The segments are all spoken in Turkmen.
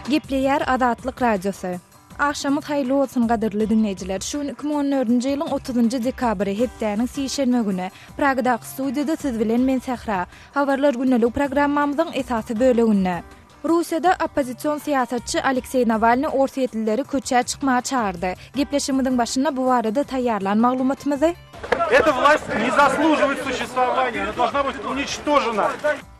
Gepleýär Azatlyk Radiosy. Agşamyňyz haýyrly bolsun gadyrly diňleýjiler. Şu gün 2014-nji ýylyň 30-njy dekabry, hepdäniň sişenbe güni. Pragadaky studiýada siz bilen men Sähra. Habarlar gündelik programmamyzyň esasy böleginde. Russiýada oppozision syýasatçy Alekseý Nawalnyý orsýetlileri köçä çykmaga çagyrdy. Gepleşigimiziň başynda bu barada taýýarlan maglumatymyzy. Эта власть не заслуживает существования, она должна быть уничтожена.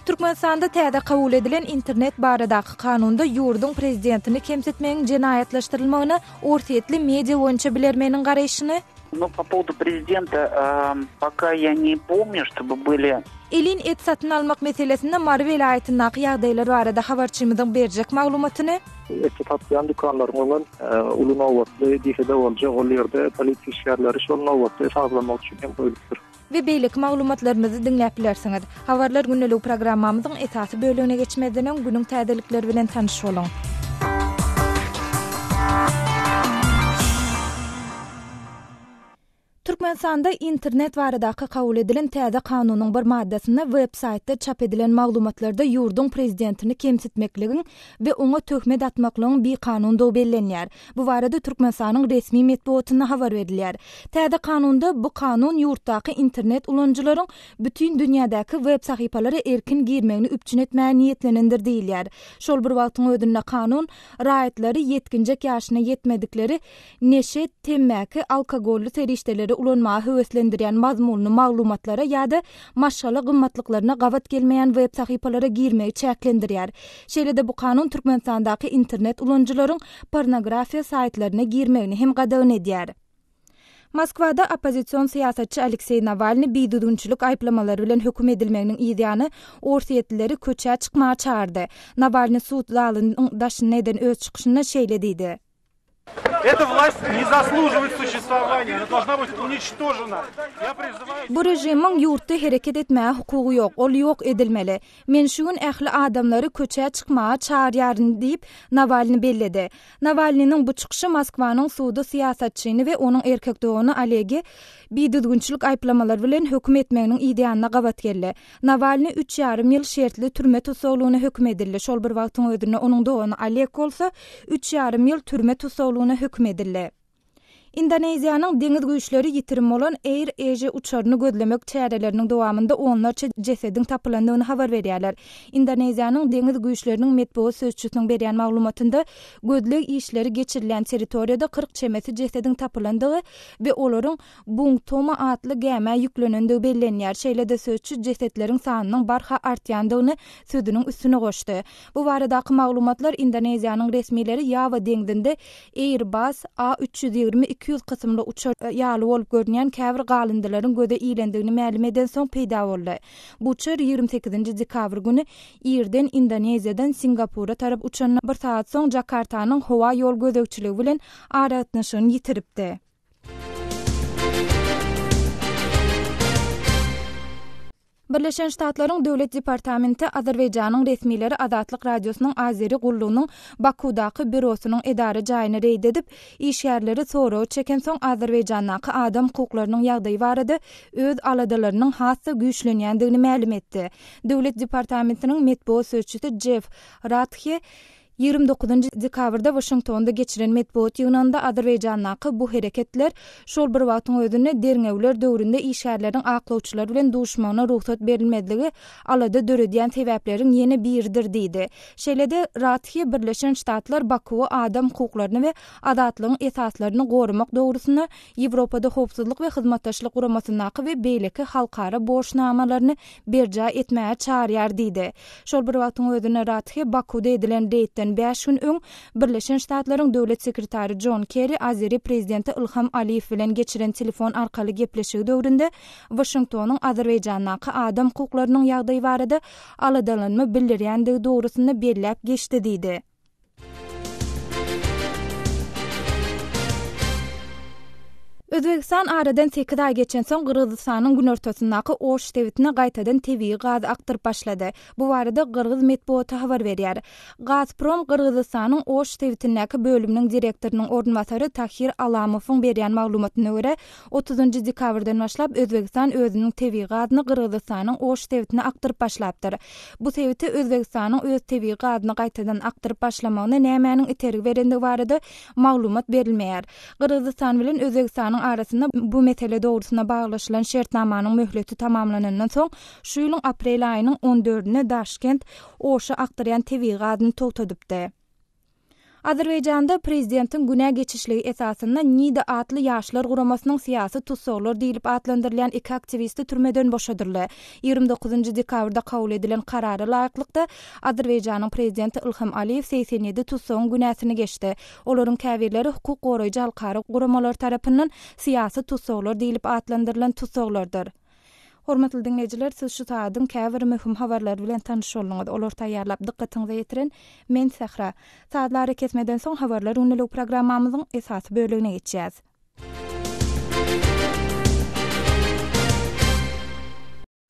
Türkmenistanda täze kabul edilen internet baradaky kanunda ýurduň prezidentini kemsitmegiň jenaýatlaşdyrylmagyna orsýetli media boýunça bilermeniň garaýşyny, Ну, по поводу prezidenta, пока я не pomnю, чтобы были Elin et satyn almak meselesinde Mary welaýatyndaky ýagdaýlar barada habarçymyzyň berjek maglumatyny, Eti satýan dükanlaryň öňem uly nobatly diýse-de boljak, ol ýerde polisiýa işgärleri şol nobaty sazlamak üçin hem goýlupdyr. We beýleki maglumatlarymyzy diňläp bilersiňiz. Habarlar gündeligi programmamyzyň esasy bölegine geçmezden öň günüň täzelikleri bilen tanyş boluň. Türkmenistanda internet baradaky kabul edilen täze kanunyň bir maddasynda web saýtda çap edilen maglumatlarda ýurduň prezidentini kemsitmekligiň we oňa töhmet atmaklygyň bikanundygy bellenýär. Bu barada Türkmenistanyň resmi metbugatynda habar berilýär. Täze kanunda bu kanun ýurtdaky internet ulanyjylaryň bütin dünýädäki web sahypalara erkin girmegini üpjün etmäge niýetlenendir diýilýär. Şol bir wagtyň özünde kanun raýatlary ýetginjek ýaşyna ýetmedikleri neşe, temmäki, alkogolly serişdeleri ulanmaga höweslendirýän mazmunly maglumatlara ýa-da maşgala gymmatlyklaryna gabat gelmeýän web sahypalara girmegi çäklendirýär. Şeýle-de bu kanun Türkmenistandaky internet ulanyjylaryň pornografiýa saýtlaryna girmegini hem gadagan edýär. Moskwada oppozision syýasatçy Alekseý Nawalnyý bidüzgünçilik aýyplamalary bilen höküm edilmeginiň yzýany orsýetlileri köçä çykmaga çagyrdy. Nawalnyý sud zalynyň daşynda eden öz çykyşynda şeýle diýdi. Эта власть не заслуживает существования, она должна быть уничтожена. Я призываю Bu režimiň ýurtda hereket etmäge hukugy ýok, ol ýok edilmeli. Men şu gün ähli adamlary köçä çykmaga çagyrýaryn diýip, Nawalnyý belledi. Nawalnynyň bu çykyşy Moskwanyň sudy syýasatçyny we onuň erkek dogany Olegi bidüzgünçilik aýyplamalary bilen höküm etmeginiň yzýanyna gabat geldi. Nawalnyý üç ýarym ýyl şertli türme tussaglygyna höküm edildi. Şol bir wagtyň özünde onuň dogany Oleg bolsa üç ýarym ýyl türme tussaglygyna höküm edildi. Indoneziýanyň deňiz güýçleri ýitirim bolan Air Asia uçaryny gözlemek çäreleriniň dowamynda onlarça jesediň tapylandygyny habar berýärler. Indoneziýanyň deňiz güýçleriniň metbugat sözçüsiniň berýän maglumatynda gözleg işleri geçirilýän territoriýada 40 çemesi jesediň tapylandygy we olaryň Bung Toma atly gämä ýüklenendigi bellenýär. Şeýle-de sözçi jesetleriň sanynyň barha artýandygyny sözüniň üstüne goşdy. Bu baradaky maglumatlar Indoneziýanyň resmileri Ýawa deňzinde Airbus A 320 200 kysymly uçar ýaly bolup görünýän käbir galyndylaryň göze ilendigini mälim edensoň peýda boldy. Bu uçar 28-nji dekabr güni irden Indoneziýadan Singapura tarap uçandan bir sagat soň Jakartanyň howa ýol gözegçiligi bilen aragatnaşygyny ýitiripdi. Birleşen Ştatlaryň Döwlet departamenti Azerbaýjanyň resmileri Azatlyk Radiosynyň Azeri gullugynyň Bakuwdaky býurosynyň edara jaýyna reýd edip, işgärleri soraga çekensoň Azerbaýjandaky adam hukuklarynyň ýagdaýy barada öz aladalarynyň has-da güýçlenýändigini mälim etdi. Döwlet departamentiniň metbugat sözçüsi Jeff Rathe 29 dekabrda Waşingtonda geçiren metbugat ýygnagynda Azerbaýjandaky bu hereketler, şol bir wagtyň özünde derňewler döwründe işgärleriň aklawçylar bilen duşmagyna rugsat berilmezligi alada döredýän sebäpleriň ýene biridir diýdi. Şeýle-de, Rathe Birleşen Ştatlar Bakuwy adam hukuklaryny we azatlygyň esaslaryny goramak dogrusynda Ýewropada Howpsuzlyk we Hyzmatdaşlyk Guramasyndaky we beýleki halkara borçnamalaryny berjaý etmäge çagyrýar diýdi. Şol bir wagtyň özünde Rathe Bakuda edilen reýdden bäş gün öň Birleşen Ştatlaryň Döwlet sekretary Jon Kerri azeri prezidenti Ilham Aliýew bilen geçiren telefon arkaly gepleşigi döwründe Waşingtonyň Azerbaýjandaky adam hukuklarynyň ýagdaýy barada aladalanma bildirýändigi dogrusynda belläp geçdi diýdi. Özbegistan aradan sekiz aý geçensoň Gyrgyzystanyň günortasyndaky Oş sebitine gaýtadan tebigy gaz akdyryp başlady. Bu barada gyrgyz metbugaty habar berýär. Gazprom Gyrgyzystanyň Oş sebitindäki bölüminiň direktorynyň orunbasary Tahir Alamowyň berýän maglumatyna görä, otuzynjy dekabrdan başlap Özbegistan özüniň tebigy gazyny Gyrgyzystanyň Oş sebitine akdyryp başlapdyr. Bu sebite Özbegistanyň öz tebigy gazyny gaýtadan akdyryp başlamagyna nämäniň itergi berendigi barada maglumat berilmeýär. Gyrgyzystan bilen Özbegistanyň arasynda bu mesele dogrusynda baglaşylan şertnamanyň möhleti tamamlanandan soň, şu ýylyň aprel aýynyň on dördünde Daşkent Oşa akdyrýan tebigy gazyny togtadypdy. Azerbaýjanda prezidentiň günä geçişligi esasynda Nida atly ýaşlar guramasynyň syýasy tussaglar diýlip atlandyrylýan iki aktiwisti türmeden boşadyldy. 29 dekabrda kabul edilen karara laýyklykda, Azerbaýjanyň prezidenti Ilham Aliýew 87 tussagyň günäsini geçdi. Olaryň käbirleri hukuk goraýjy halkara guramalary tarapyndan syýasy tussaglar diýlip atlandyrylan tussaglardyr. Hormatly diňleýjiler, siz şu sagadyň käbir möhüm habarlary bilen tanyş bolduňyz. Olary taýýarlap dykgatyňyza ýetiren men Sähra. Sazly arakesmeden soň Habarlar gündeligi programmamyzyň esasy bölegine geçýäs.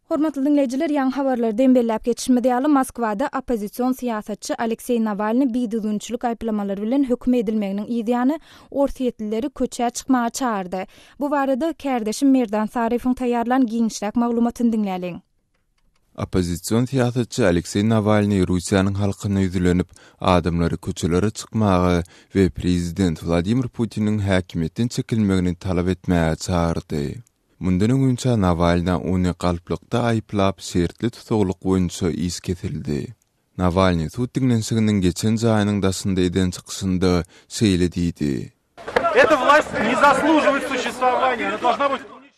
Hormatly diňleýjiler, ýaňy habarlarda hem belläp geçişimiz ýaly, Moskwada oppozision syýasatçy Alekseý Nawalnyý bidüzgünçilik aýyplamalary bilen höküm edilmeginiň yzýany orsýetlileri köçä çykmaga çagyrdy. Bu barada kärdeşim Merdan Saryýewiň taýýarlan giňişräk maglumatyny diňläliň. Oppozision syýasatçy Alekseý Nawalnyý Russiýanyň halkyna ýüzlenip, adamlary köçelere çykmaga we prezident Wladimir Putiniň häkimiýetden çekilmegini talap etmäge çagyrdy. Mundan öňinçä Nawalna ony galplykda aýyplap, şertli tussaglyk boýunça iş kesildi. Nawalnyý sud diňlenişiginiň geçen jaýynyň daşynda eden çykyşynda şeýle diýdi.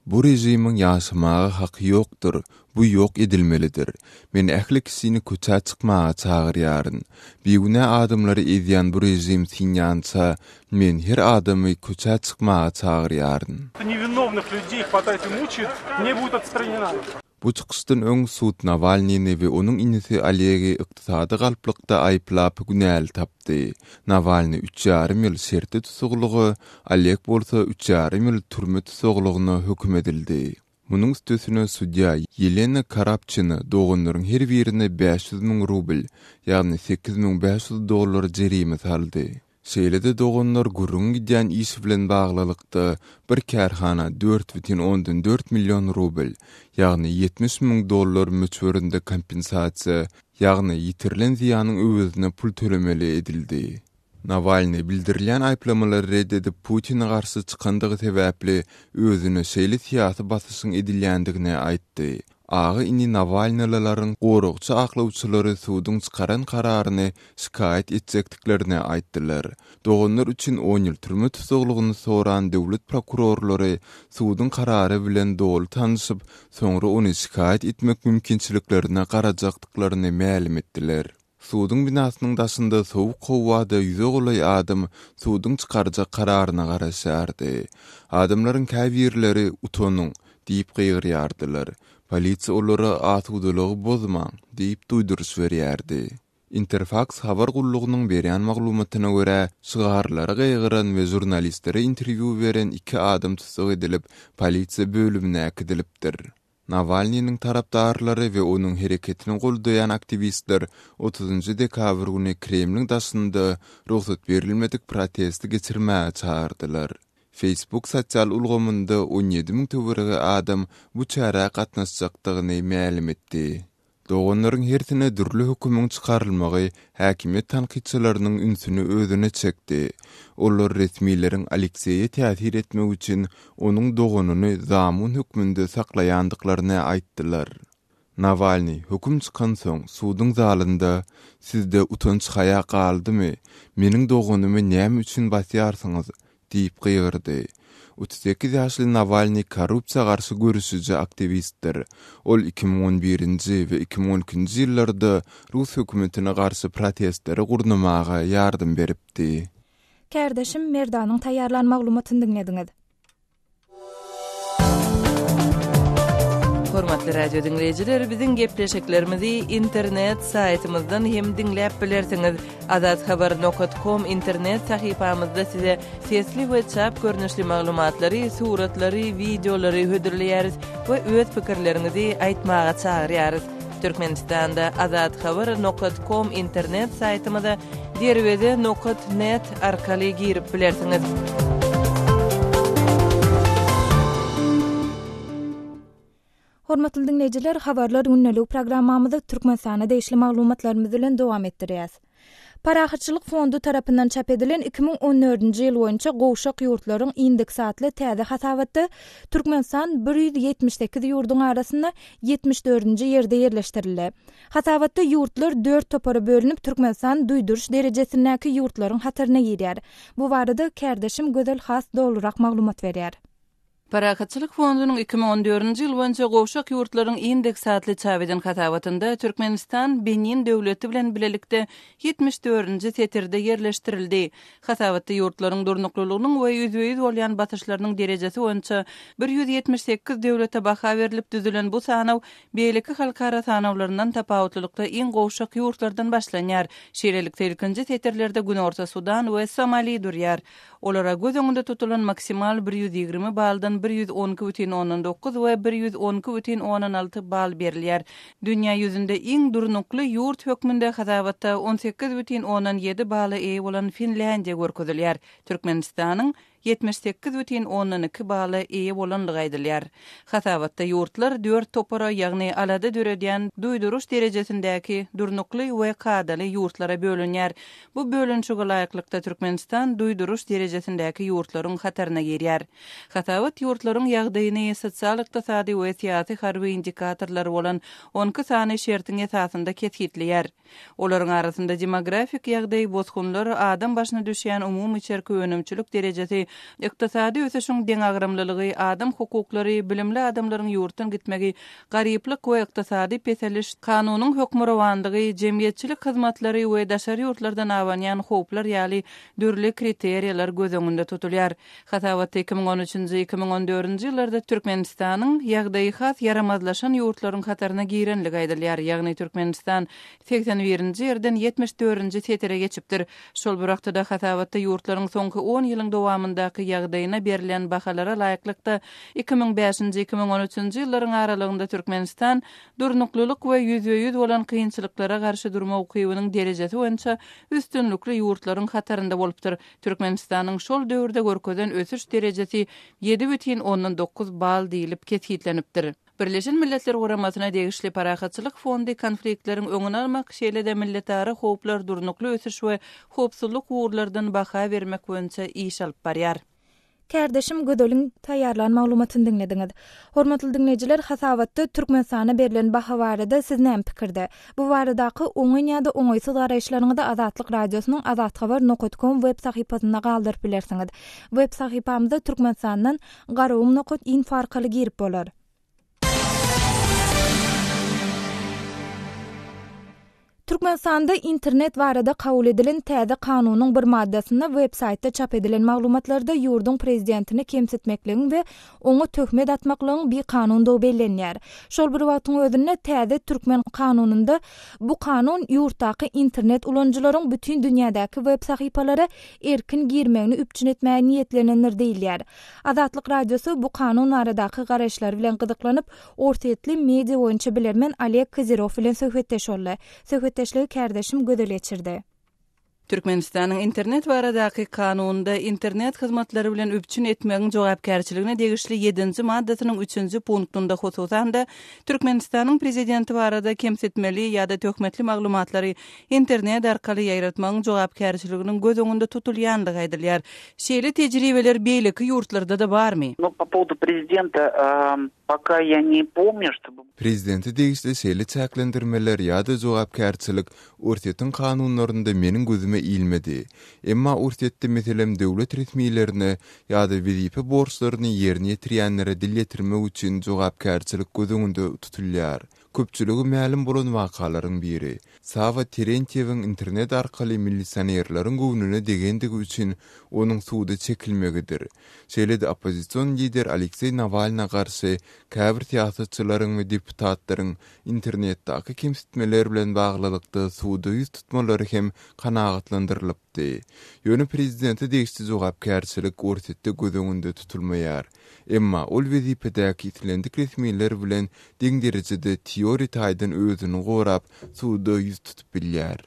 Bu režimiň ýaşamaga haky ýokdur, bu ýok edilmelidir. Men ähli kişini köçä çykmaga çagyrýaryn. Bigünä adamlary ezýän bu režim synýança, men her adamy köçä çykmaga çagyrýaryn. Bu çykyşdan öň sud Nawalnyny we onuň inisi Olegi ykdysady galplykda aýyplap, günäli tapdy. Nawalnyý üç ýarym ýyl şertli tussaglyga, Oleg bolsa üç ýarym ýyl türme tussaglygyna höküm edildi. Munuň üstesine sudýa Ýelena Karapçina doganlaryň her birine 500 müň rubl, ýagny 8500 dollar jerime saldy. Şeýle-de doganlar gürrüňi gidýän iş bilen baglylykda bir kärhana 4,4 million rubl, ýagny 70 müň dollar möçberinde kompensasiýa, ýagny ýitirilen zyýanyň öwezine pul tölemeli edildi. Nawalnyý bildirilýän aýyplamalary ret edip, Putine garşy çykandygy sebäpli özüne şeýle syýasy basyşyň edilýändigini aýtdy. Aga-ini Nawalnylylaryň goragçy aklawçylary suduň çykaran kararyny şikaýat etjekdiklerini aýtdylar. Doganlar üçin on ýyl türme tussaglygyny soran döwlet prokurorlary suduň karary bilen doly tanyşyp, soňra ony şikaýat etmek mümkinçiliklerine garajakdyklaryny mälim etdiler. Suduň binasynyň daşynda sowuk howada ýüze golaý adam suduň çykarjak kararyna garaşýardy. Adamlaryň käbirleri Utanyň! diýip gygyrýardylar. Polisiýa olara Asudalygy bozmaň! diýip duýduryş berýärdi. Interfaks habar gullugynyň berýän maglumatyna görä, şygarlara gygyran we žurnalistlere interwýu beren iki adam tussag edilip, polisiýa bölümine äkidilipdir. Nawalnynyň tarapdarlary we onuň hereketini goldaýan aktiwistler otuzynjy dekabr güni Kremliň daşynda rugsat berilmedik protesti geçirmäge çagyrdylar. Facebook sosial ulgamynda 17 müň töweregi adam bu çärä gatnaşjakdygyny mälim etdi. Doganlaryň hersine dürli hökümiň çykarylmagy häkimiýet tankytçylarynyň ünsüni özüne çekdi. Olar resmileriň Alekseýe täsir etmek üçin onuň doganyny zamun hökmünde saklaýandyklaryny aýtdylar. Nawalnyý höküm çykansoň, suduň zalynda, Sizde utanç-haýa galdymy? Meniň doganymy näme üçin basýarsyňyz? Diýip gygyrdy. 38 ýaşly Nawalnyý korrupsiýa garşy göreşiji aktiwistdir. Ol 2011-nji we 2012-nji ýyllarda rus hökümetine garşy protestleri gurnamaga ýardam beripdi. Kärdeşim Merdanyň taýýarlan maglumatyny diňlediňiz. Hormatly radio diňleýjiler, biziň gepleşiklerimizi internet saýtymyzdan hem diňläp bilersiňiz. Azathabar nokat kom internet sahypamyzda size sesli we çap görnüşli maglumatlary, suratlary, wideolary hödürleýäris we öz pikirleriňizi aýtmaga çagyrýarys. Türkmenistanda Azathabar nokat kom internet saýtymyza derweze nokat net arkaly girip bilersiňiz. Hormatly diňleýjiler, Habarlar gündeligi programmamyzy Türkmenistana degişli maglumatlarymyz bilen dowam etdirýäs. Parahatçylyk fondy tarapyndan çap edilen 2014-nji ýyl boýunça gowşak ýurtlaryň indeksi atly täze hasabatda Türkmenistan 178 ýurduň arasynda 74-nji ýerde ýerleşdirildi. Hasabatda ýurtlar dört topara bölünip, Türkmenistan duýduryş derejesindäki ýurtlaryň hataryna girýär. Bu barada kärdeşim Gözel has dolurak maglumat berýär. Parahatçylyk fondunyň 2014-nji ýyl boýunça gowşak ýurtlaryň indeksi atly çap eden hasabatynda Türkmenistan Benin döwleti bilen bilelikde 74-nji setirde ýerleşdirildi. Hasabatda ýurtlaryň durnuklylygynyň we ýüzbe-ýüz bolýan basyşlarynyň derejesi boýunça 178 döwlete baha berlip düzülen bu sanaw beýleki halkara sanawlaryndan tapawutlylykda iň gowşak ýurtlardan başlanýar. Şeýlelikde, ilkinji setirlerde Günorta Sudan we Somali durýar. Olara göz öňünde tutulan maksimal 120 baldan 112 bütin ondan dokuz we 112 bütin ondan alty bal berilýär. Dünýä ýüzünde iň durnukly ýurt hökmünde hasabatda 18 bütin ondan ýedi bala eýe bolan Finlýandiýa görkezilýär. Türkmenistanyň 78 bütin ondan iki bala eýe bolandygy aýdylýar. Hasabatda ýurtlar dört topara, ýagny alada döredýän, duýduryş derejesindäki, durnukly we kadaly ýurtlara bölünýär. Bu bölünişige laýyklykda Türkmenistan duýduryş derejesindäki ýurtlaryň hataryna girýär. Hasabat ýurtlaryň ýagdaýyny sosial-ykdysady we syýasy-harby indikatorlary bolan on iki sany şertiň esasynda kesgitleýär. Olaryň arasynda demografik ýagdaý, bosgunlar, adam başyna düşýän umumy içerki önümçilik derejesi, ykdysady ösüşiň deňagramlylygy, adam hukuklary, bilimli adamlaryň ýurtdan gitmegi, Garyplyk we ykdysady peseliş, kanunyň hökmürowanlygy, jemgyýetçilik hyzmatlary we daşary ýurtlardan abanýan howplar ýaly dürli kriteriýalar göz öňünde tutulýar. Hasabatda 2013-nji, 2014-nji ýyllarda Türkmenistanyň ýagdaýy has ýaramazlaşan ýurtlaryň hataryna girenligi aýdylýar, ýagny Türkmenistan 81-nji ýerden 74-nji setire geçipdir. Şol bir wagtda-da hasabatda ýurtlaryň soňky on ýylyň dowamyndaky ýagdaýyna berlen bahalara laýyklykda, 2005-nji, 2013-nji ýyllaryň aralygynda Türkmenistan durnuklylyk we ýüzbe-ýüz bolan kynçylyklara garşy durma ukybynyň derejesi boýunça üstünlikli ýurtlaryň hatarynda bolupdyr. Türkmenistanyň şol döwürde görkezen ösüş derejesi 7,9 bal diýlip kesgitlenipdir. Birleşen Milletler Guramasyna degişli Parahatçylyk fondy konfliktleriň öňüni almak, şeýle-de milletara howplar, durnukly ösüş we howpsuzlyk ugurlardan baha bermek boýunça iş alyp barýar. Kärdeşim Gözeliň taýýarlan maglumatyny diňlediňiz. Hormatly diňleýjiler, hasabatda Türkmenistana berlen baha barada siz näme pikirde? Bu baradaky oňyn ýa-da oňaýsyz garaýyşlaryňyzy Azatlyk Radiosynyň azathabar nokat kom web sahypasynda galdyryp bilersiňiz. Web sahypamyza Türkmenistandan Garagum nokat info arkaly girip bolar. Türkmenistanda internet barada kabul edilen täze kanunyň bir maddasynda web-saýtda çap edilen maglumatlarda ýurduň prezidentini kemsitmekligiň we oňa töhmet atmaklygyň bikanundygy bellenýär. Şol bir wagtyň özünde täze türkmen kanunynda bu kanun ýurtdaky internet ulanyjylaryň bütin dünýädäki web sahypalara erkin girmegini üpjün etmäge niýetlenendir diýilýär. Azatlyk Radiosy bu kanun baradaky garaýyşlary bilen gyzyklanyp, orsýetli media boýunça bilermen Oleg Kozyrew bilen söhbetdeş boldy. Söhbetdeşligi kärdeşim Gözel geçirdi. Türkmenistanyň Internet baradaky Kanunynda internet hyzmatlary bilen üpjün etmegiň jogapkärçiligine degişli ýedinji maddasynyň üçünji punktunda hususan-da, Türkmenistanyň Prezidenti barada kemsitmeli ýa-da töhmetli maglumatlary internet arkaly ýaýratmagyň jogapkärçiliginiň göz öňünde tutulýandygy aýdylýar. Şeýle tejribeler beýleki ýurtlarda-da barmy? No po powodu prezidenta poka ýa ne pomnýu ştoby. Prezidente degişli şeýle çäklendirmeler ýa-da jogapkärçilik Orsýetiň kanunlarynda meniň gözüme ilmedi. Emma Orsýetde meselem döwlet resmilerine ýa-da wezipe borçlaryny ýerine ýetirýänlere dil ýetirmek üçin jogapkärçilik göz öňünde tutulýar. Köpçülige mälim bolan wakalaryň biri, Sawa Terentýewiň internet arkaly milisionerleriň göwnüne degendigi üçin onuň suda çekilmegidir. Şeýle-de oppozision lider Alekseý Nawalna garşy Käbir syýasatçylaryň we deputatlaryň internetdäki kemsitmeler bilen baglylykda suda ýüz tutmalary hem kanagatlandyrylypdy. Ýöne prezidente degişli jogapkärçilik Orsýetde göz öňünde tutulmaýar. Emma ol wezipedäki islendik resmiler bilen deň derejede teoriýa taýdan özüni gorap, suda ýüz tutup bilýär.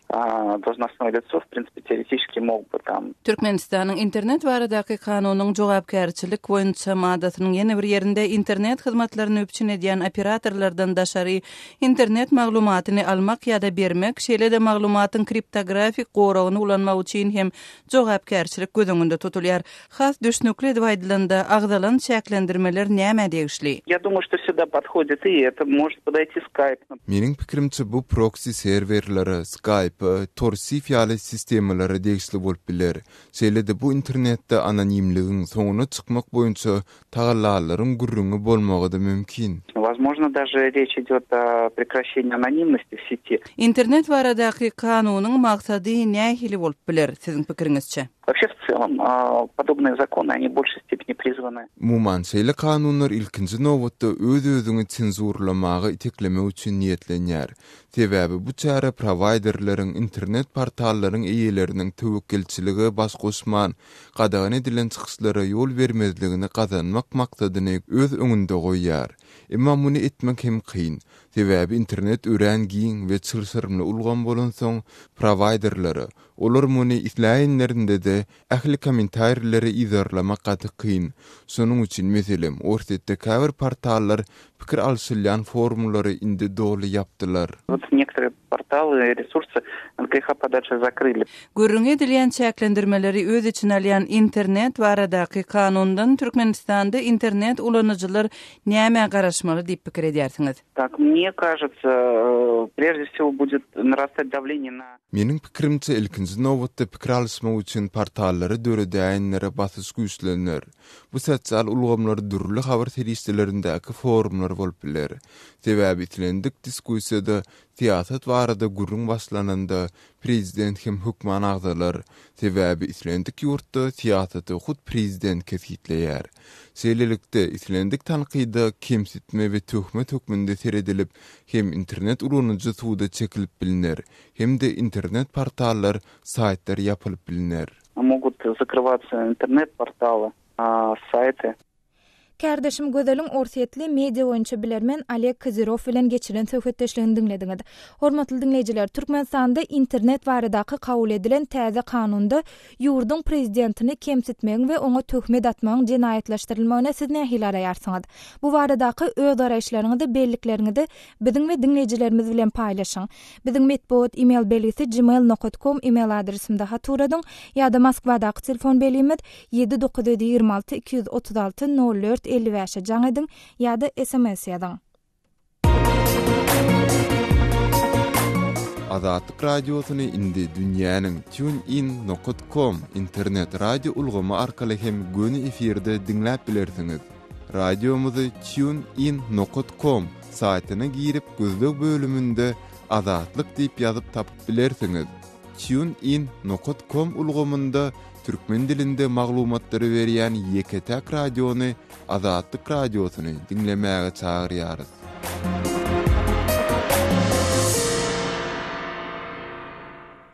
Должностное лицо, в принципе, теоретически мог бы там. Türkmenistanyň Internet baradaky kanunyň jogapkärçilik boýunça maddasynyň ýene bir ýerinde internet hyzmatlaryny üpjün edýän operatorlardan daşary internet maglumatyny almak ýa-da bermek, şeýle-de maglumatyň kriptografik goragyny ulanmak üçin hem jogapkärçilik göz öňünde tutulýar. Has düşnükli edip aýdylanda, agzalan çäklendirmeler nämä degişli? Ýa dumаю, что sýuda podhodit i eto может podoýti Skype. Meniň pikirimçe bu proksi serwerlere, Skype, Torsif ýaly sistemalara degişli bolup biler. Şeýle-de bu internetde anonimligiň soňuna çykmak boýunça tagallalaryň gürrüňi bolmagy-da mümkin. Wozmožno daže reç idýot o prekraşeniýi anonimnosti w seti. Internet baradaky kanunyň maksady nähili bolup biler, siziň pikiriňizçe? Вообще в целом podobnyye zakony oni w bolşeý stepeni prizwany. Umuman, şeýle kanunlar ilkinji nobatda öz-özüňi senzurlamaga iteklemek üçin niýetlenýär. Sebäbi bu çäre prowaýderleriň, internet portallaryň eýeleriniň töwekgelçilige baş goşman, gadagan edilen çykyşlara ýol bermezligini gazanmak maksadyny öz öňünde goýýar. Emma muny etmek hem kyn. Sebäbi internet örän giň we çylşyrymly ulgam bolansoň, prowaýderlere, Olar muny isläýenlerinde-de, ähli kommentarileri yzarlamak gaty kyn. Şonuň üçin, meselem, Orsýetde käbir portallar pikir alşylýan forumlary indi doly ýapdylar. Wot nektorye portaly i resursy ot greha podalşe zakryli. Gürrüňi edilýän çäklendirmeleri öz içine alýan Internet baradaky kanundan Türkmenistanda internet ulanyjylar nämä garaşmaly diýip pikir edýärsiňiz? Kak mne kažetsya, prejde vsego budet narastat dawleniye na. Meniň pikirimçe, ilkinji nobatda pikir alyşmak üçin portallary döredäýenlere basyş güýçlener. Bu sosial ulgamlar dürli habar serişdelerindäki forumlar bolup biler. Sebäbi islendik diskussiýada syýasat barada gürrüň başlananda prezident hem hökman agzalar. Sebäbi islendik ýurtda syýasaty hut prezident kesgitleýär. Şeýlelikde, islendik tankyda kemsitme we töhmet hökmünde seredilip, hem internet ulanyjy suda çekilip bilner, hem-de internet portallar, saýtlar ýapylyp bilner. Mogut zakrywatsya internet portaly, saýty. Kärdeşim Gözeliň orsýetli media boýunça bilermen Oleg Kozyrow bilen geçiren söhbetdeşligini diňlediňiz. Hormatly diňleýjiler, Türkmenistanda internet baradaky kabul edilen täze kanunda ýurduň prezidentini kemsitmegiň we oňa töhmet atmagyň jenaýatlaşdyrylmagyna siz nähili garaýarsyňyz? Bu baradaky öz garaýyşlaryňyzy, bellikleriňizi biziň we diňleýjilerimiz bilen paýlaşyň. Biziň metbugat email belgisi gmail nokat kom email adresimize hat ugradyň ýa-da Moskwadaky telefon belgimiz ýedi 926 236 04 55-e jaň ediň ýa-da sms ýazyň. Azatlyk Radiosyny indi dünýäniň TuneIn nokat kom internet radio ulgamy arkaly hem göni efirde diňläp bilersiňiz. Radiomyzy TuneIn nokat kom saýtyna girip gözleg bölüminde Azatlyk diýip ýazyp tapyp bilersiňiz. TuneIn nokat kom ulgamynda türkmen dilinde maglumatlary berýän ýeke-täk radiony Azatlyk Radiosyny diňlemäge çagyrýarys.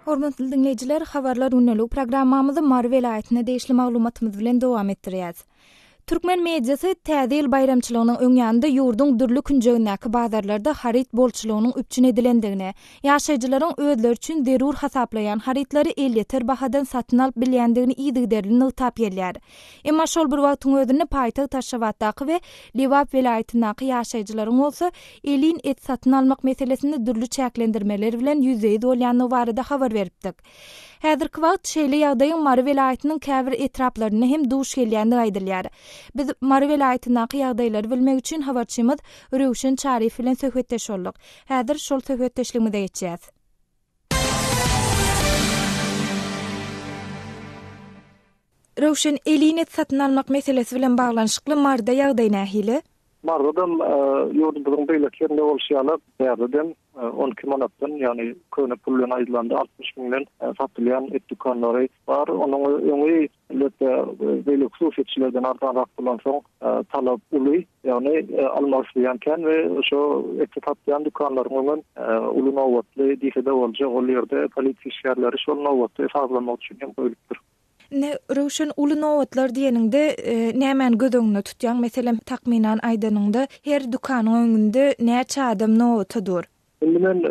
Hormatly diňleýjiler, Habarlar gündeligi programmamyzy Mary welaýatyna degişli maglumatymyz bilen dowam etdirýäs. Türkmen mediasy Täze ýyl baýramçylygynyň öň ýanynda ýurduň dürli künjegindäki bazarlarda haryt bolçulygynyň üpjün edilendigini, ýaşaýjylaryň özleri üçin zerur hasaplaýan harytlary elýeter bahadan satyn alyp bilýändigini yzygiderli nygtap gelýär. Emma şol bir wagtyň özünde paýtagt Aşgabatdaky we Lebap welaýatyndaky ýaşaýjylaryň bolsa elin et satyn almak meselesinde dürli çäklendirmeler bilen ýüzbe-ýüz bolýandygy barada habar beripdik. Häzirki wagt şeýle ýagdaýyň Mary welaýatynyň käbir etraplarynda hem duş gelýändigi aýdylýar. Biz Mary welaýatyndaky ýagdaýlary bilmek üçin habarçymyz Röwşen Çaryýew bilen söhbetdeş bolduk. Häzir şol söhbetdeşligimize geçýäs. Röwşen, elin et satyn almak meselesi bilen baglanyşykly Maryda ýagdaý nähili? Marzadam ýurdumyzyň beýleki ýerinde bolşy ýaly, bärdedem 12 manatdan, ýagny köne pul bilen aýdylanda 60 müňden satylýan et dükanlary bar. Onuň öňi elbetde beýleki hususyýetçilerden arzanrak bolansoň talap uly, ýagny almak isleýän kän we şo eti satýan dükanlaryň öňem uly nobatly diýse-de boljak, ol ýerde polisiýa işgärleri şol nobaty sazlamak üçin hem goýlupdyr. Indi Röwşen uly nobatlar diýeniňde nämäni göz öňünde tutýaň? Meselem, takmynan aýdanyňda her dükanyň öňünde näçe adam nobata dur? Indi men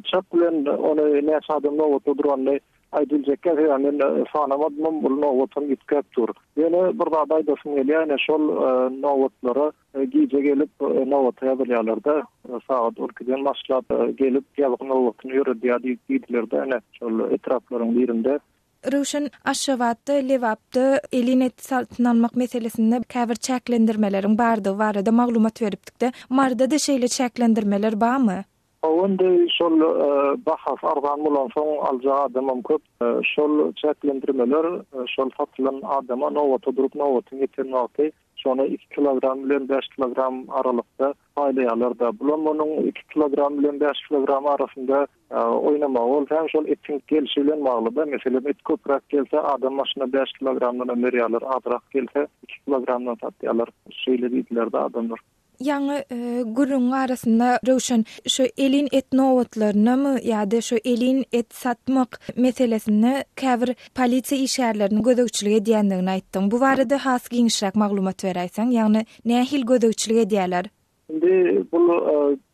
çak bilen ony näçe adam nobata duranyny aýdybiljekkä, sebäbi men sanamadymam, ol nobatam üýtgäp dur. Ýöne bir zady aýdasym gelýär, ine şol nobatlara gije gelip nobata ýazylýarlar-da, sagat on ikiden başlap gelip ýazgy nobatyny ýöredýär diýdiler-de, ine şol etraplaryň birinde. Röwşen, Aşgabatda, Lebapda elin et satyn almak meselesinde käbir çäklendirmeleriň bardygy barada maglumat beripdik-de. Maryda-da şeýle çäklendirmeler barmy? Hawa, indi şol bahasy arzan bolansoň aljak adamam köp. Şol çäklendirmeler şol satylan adama nobata durup nobatyň ýeten wagty şony iki kilogram bilen bäş kilogram aralykda paýlaýarlar-da. Bulam onuň iki kilogram bilen bäş kilogram arasynda Oýnamagy bolsa hem şol etiň gelşi bilen bagly-da. Meselem, et köpräk gelse, adam başyna bäş kilogramdan hem berýärler, azrak gelse, iki kilogramdan satýarlar. Şeýle diýdiler-de adamlar. Ýaňy gürrüňiň arasynda Röwşen, şu elin et nobatlarynymy ýa-da şu elin et satmak meselesinde käbir polisiýa işgärleriniň gözegçilik edýändigini aýtdyň. Bu barada has giňişräk maglumat beräýseň, ýagny nähili gözegçilik edýärler? Indi bul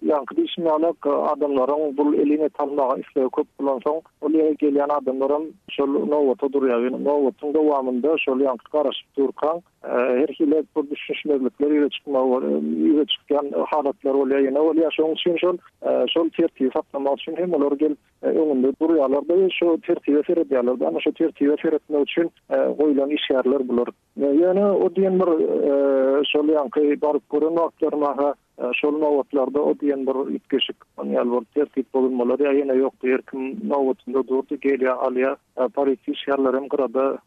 ýaňky diýşim ýaly adamlaryň bul elin et almaga islegi köp bolansoň, ol ýere gelýän adamlaram şol nobata durýar. Ýöne nobatyň dowamynda şol ýaňky garaşyp durkaň her hili bir düşünişmezlikler ýüze çykmagy ýüze çykýan halatlar bolýar, ýene bolýar. Şonuň üçin şol şol tertibi saklamak üçin hem olar gelip öňünde durýarlar-da we şo tertibe seredýärler-de. Ana şo tertibe seretmek üçin goýlan işgärler bular. Ýöne o diýen bir şol ýaňky baryp gören wagtlarym-ha şol nobatlarda o diýen bir üýtgeşik on ýaly bir tertip bozulmalar ýa ýene ýokdy. Her kim nobatynda durdy, gelýär, alýar. Polisiýa işgärleri hem gyrada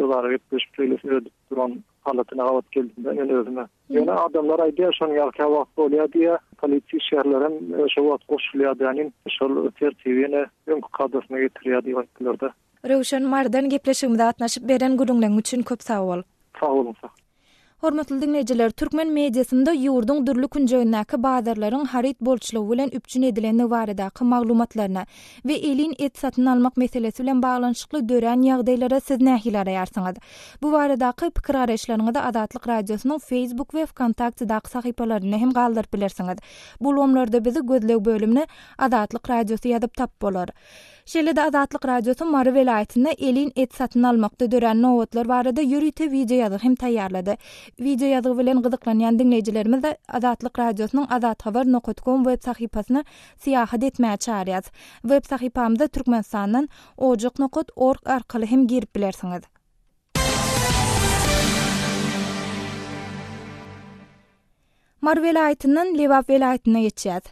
özara gepleşip şeýle seredip duran halatyna gabat geldim-de men özüme. Ýöne adamlar aýdýar şonuň ýaly käwagt bolýar diýýär. Polisiýa işgärlerem şo wagt goşulýar dänim, şol tertibi ýene öňki kadasyna getirýär diýip aýtdylar-da. Röwşen Marydan gepleşigimize gatnaşyp beren gürrüňleň üçin köp sag bol. Sag boluň sag. Hormatly diňleýjiler, türkmen mediasynda ýurduň dürli künjegindäki bazarlaryň haryt bolçulygy bilen üpjün edilendigi baradaky maglumatlaryna we elin et satyn almak meselesi bilen baglanyşykly dörän ýagdaýlara siz nähili garaýarsyňyz? Bu baradaky pikir-garaýyşlaryňyzy Azatlyk Radiosynyň Facebook we Wkontaktedaky sahypalarynda hem galdyryp bilersiňiz. Bu ulgamlarda bizi gözleg bölümine Azatlyk Radiosy ýazyp tapyp bolar. Şeýle-de Azatlyk Radiosy Mary welaýatynda elin et satyn almakda dörän nobatlar barada ýörite wideoýazgy hem taýýarlady. Wideoýazgy bilen gyzyklanýan diňleýjilerimizi Azatlyk Radiosynyň azathabar nokat kom web sahypasyna syýahat etmäge çagyrýarys. Web sahypamyza Türkmenistandan ojak nokat org arkaly hem girip bilersiňiz. Mary welaýatyndan Lebap welaýatyna geçýäs.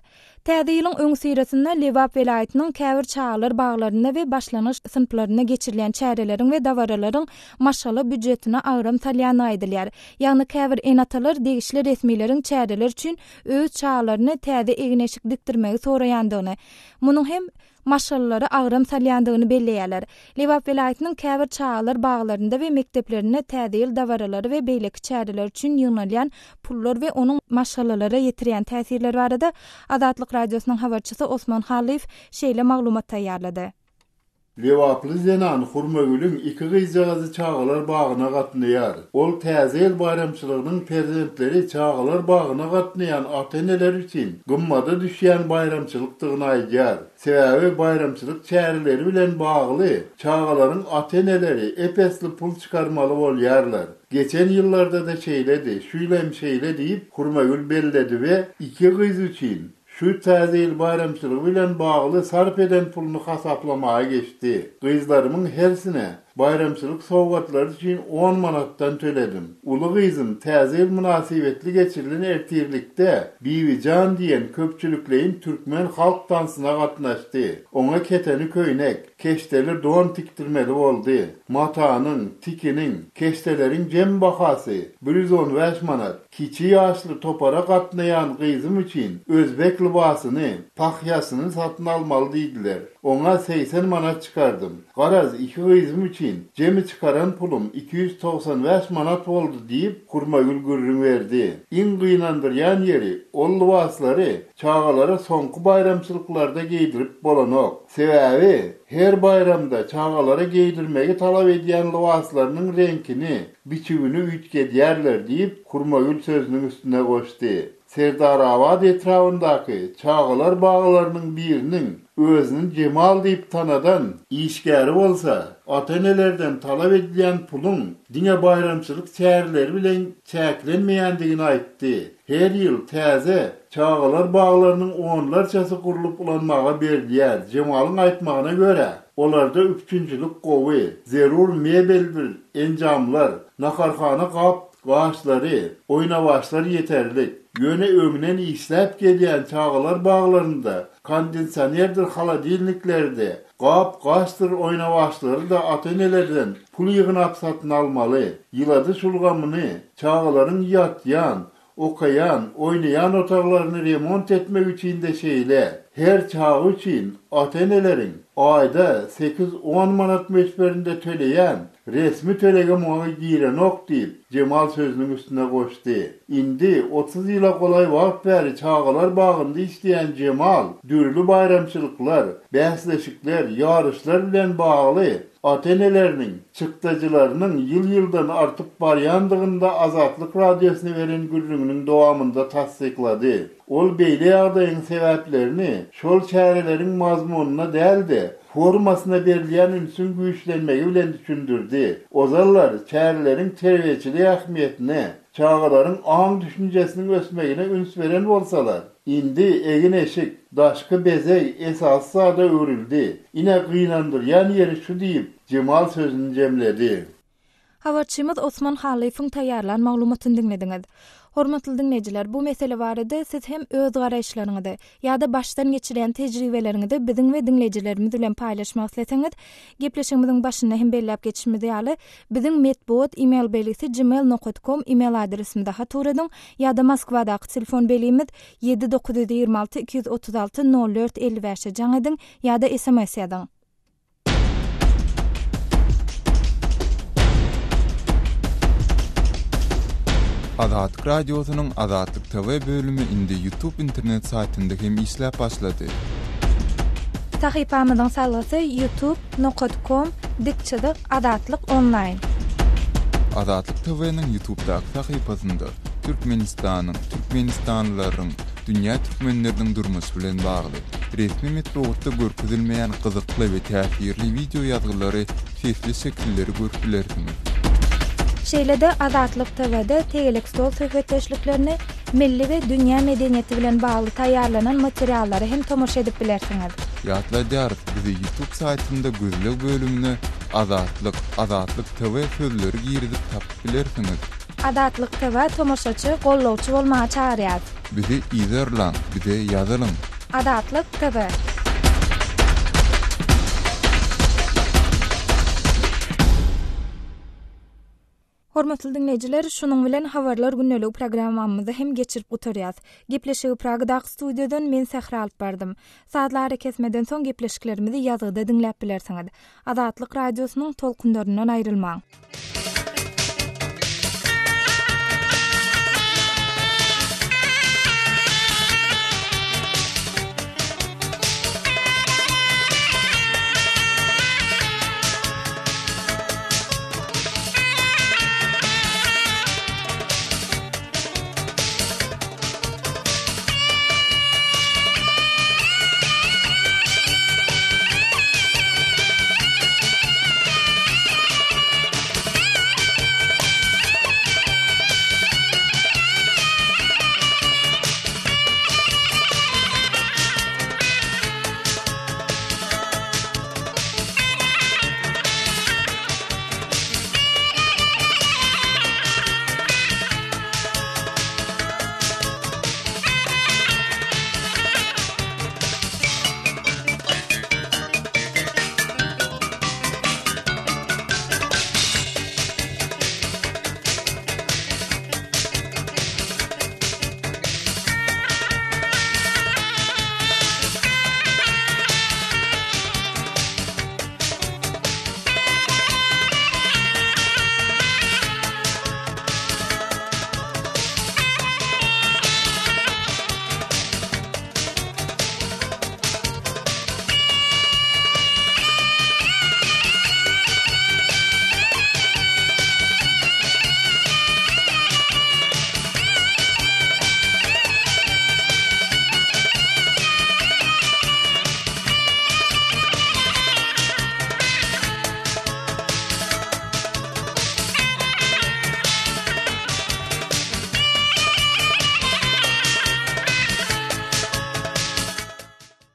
Täze ýylyň öňüsyrasynda Lebap welaýatynyň käbir çagalar baglarynda we başlangyç synplarynda geçirilýän çäreleriň we dabaralaryň maşgala býujetine agram salýandygy aýdylýar. Ýagny käbir ene-atalar degişli resmileriň çäreler üçin öz çagalaryna täze egin-eşik dikdirmegi soraýandygyny, munuň hem maşgalalara agram salýandygyny belleýärler. Lebap welaýatynyň käbir çagalar baglarynda we mekdeplerinde Täze ýyl dabaralary we beýleki çäreler üçin ýygnalýan pullar we onuň maşgalalara ýetirýän täsirleri barada Azatlyk Radiosynyň habarçysy Osman Hallyýew şeýle maglumat taýýarlady. Lebaply zenan Hurmagülüň iki gyzjagazy çagalar bagyna gatnaýar. Ol Täze ýyl baýramçylygynyň perzentleri çagalar bagyna gatnaýan ata-eneler üçin gymmada düşýän baýramçylykdygyny aýdýar. Sebäbi baýramçylyk çäreleri bilen bagly çagalaryň ata-eneleri ep-esli pul çykarmaly bolýarlar. Geçen ýyllarda-da şeýledi, şu ýyl hem şeýle diýip, Hurmagül belledi we iki gyz üçin Şu Täze ýyl baýramçylygy bilen bagly sarp eden puluny hasaplamaga geçdi. Gyzlarymyň hersine. Baýramçylyk sowgatlary üçin on manatdan töledim. Uly gyzym Täze ýyl mynasybetli geçirilen ertirlikde Bibijan diýen köpçülikleýin türkmen halk tansyna gatnaşdy. Oňa keteni köýnek, keşdeli don tikdirmeli boldy. Matanyň, tikiniň, keşdeleriň jem bahasy 115 manat. Kiçi ýaşly topara gatnaýan gyzym üçin özbek lybasyny, tahýasyny satyn almaly diýdiler. Oňa 80 manat çykardym. Garaz, iki gyzym üçin jemi çykaran pulum 295 manat boldy diýip, Hurmagül gürrüň berdi. Iň gynandyrýan ýeri, ol lybaslary çagalara soňky baýramçylyklarda geýdirip bolanok. Sebäbi, her baýramda çagalara geýdirmegi talap edýän lybaslarynyň reňkini, biçüwini üýtgedýärler diýip, Hurmagül sözüniň üstüne goşdy. Serdarabat etrabyndaky çagalar baglarynyň biriniň özüni Jemal diýip tanadan işgäri bolsa, ata-enelerden talap edilýän puluň diňe baýramçylyk çäreleri bilen çäklenmeýändigini aýtdy. Her ýyl täze çagalar baglarynyň onlarçasy gurlup ulanmaga berilýär. Jemalyň aýtmagyna görä, olarda üpjünçilik gowy, zerur mebeldir enjamlar, naharhana gap Gaşlary, oýnawaçlar ýeterlik. Ýöne öňden işläp gelýän çagalar baglarynda kondisionerdir holodilnikleri-de, gap-gaçdyr oýnawaçlary-da ata-enelerden pul ýygnap satyn almaly. Ýyladyş ulgamyny, çagalaryň ýatýan, okaýan, oýnaýan otaglaryny remont etmek üçin-de şeýle. Her çaga üçin ata-eneleriň aýda sekiz-on manat möçberinde töleýän Resmi tölege muňa girenok diýip, Jemal sözüniň üstüne goşdy. Indi 30 ýyla golaý wagt bäri çagalar bagynda işleýän Jemal dürli baýramçylyklar, bäsleşikler, ýaryşlar bilen bagly ata-eneleriniň çykdajylarynyň ýyl-ýyldan artyp barýandygyny-da Azatlyk Radiosyna beren gürrüňiniň dowamynda tassyklady. Ol beýle ýagdaýyň sebäplerini şol çäreleriň mazmunyna däl-de, formasyna berilýän ünsüň güýçlenmegi bilen düşündirdi. Ozallar çäreleriň terbiýeçilik ähmiýetine, çagalaryň aň-düşünjesiniň ösmegine üns beren bolsalar, indi egin-eşik, daşky bezeg esasy zada öwrüldi. Ine, gynandyrýan ýeri şu diýip, Jemal sözüni jemledi. Habarçymyz Osman Hallyýewiň taýýarlan maglumatyny diňlediňiz. Hormatly diňleýjiler, bu mesele barada siz hem öz garaýyşlaryňyzy ýa-da başdan geçirýän tejribeleriňizi biziň we diňleýjilerimiz bilen paýlaşmak isleseňiz, gepleşigimiziň başynda hem belläp geçişimiz ýaly, biziň metbugat e-mail belgisi gmail nokat kom e-mail adresimize hat ugradyň ýa-da Moskwadaky telefon belgimiz 7 926 236 04 55-e jaň ediň ýa-da sms ýazyň. Azatlyk Radiosynyň Azatlyk TV bölümi indi YouTube internet saýtynda hem işläp başlady. Sahypamyzyň salgysy youtube nokat kom dik çyzyk azatlyk onlaýn. Azatlyk TV-niň YouTube'daky sahypasynda Türkmenistanyň, türkmenistanlylaryň, dünýä türkmenleriniň durmuşy bilen bagly, resmi metbugatda görkezilmeýän gyzykly we täsirli wideo ýazgylary, sesli şekilleri görüp bilersiňiz. Şeýle-de Azatlyk TW-de tegelek stol söhbetdeşliklerini, milli we dünýä medeniýeti bilen bagly taýýarlanan materiallara hem tomaşa edip bilersiňiz. Ýatladýarys, bizi YouTube saýtynda gözleg bölümine Azatlyk, Azatlyk TV sözleri girizip tapyp bilersiňiz. Azatlyk TW tomaşaçy, gollawçy bolmaga çagyrýarys. Bizi yzarlaň, bize ýazylyň. Azatlyk TV. Hormatly diňleýjiler, şunuň bilen Habarlar gündeligi programmamyzy hem geçirip gutarýas. Gepleşigi Pragadaky studiýadan men Sähra alyp bardym. Sazly arakesmeden soň gepleşiklerimizi ýazgyda diňläp bilersiňiz. Azatlyk Radiosynyň tolkunlaryndan aýrylmaň.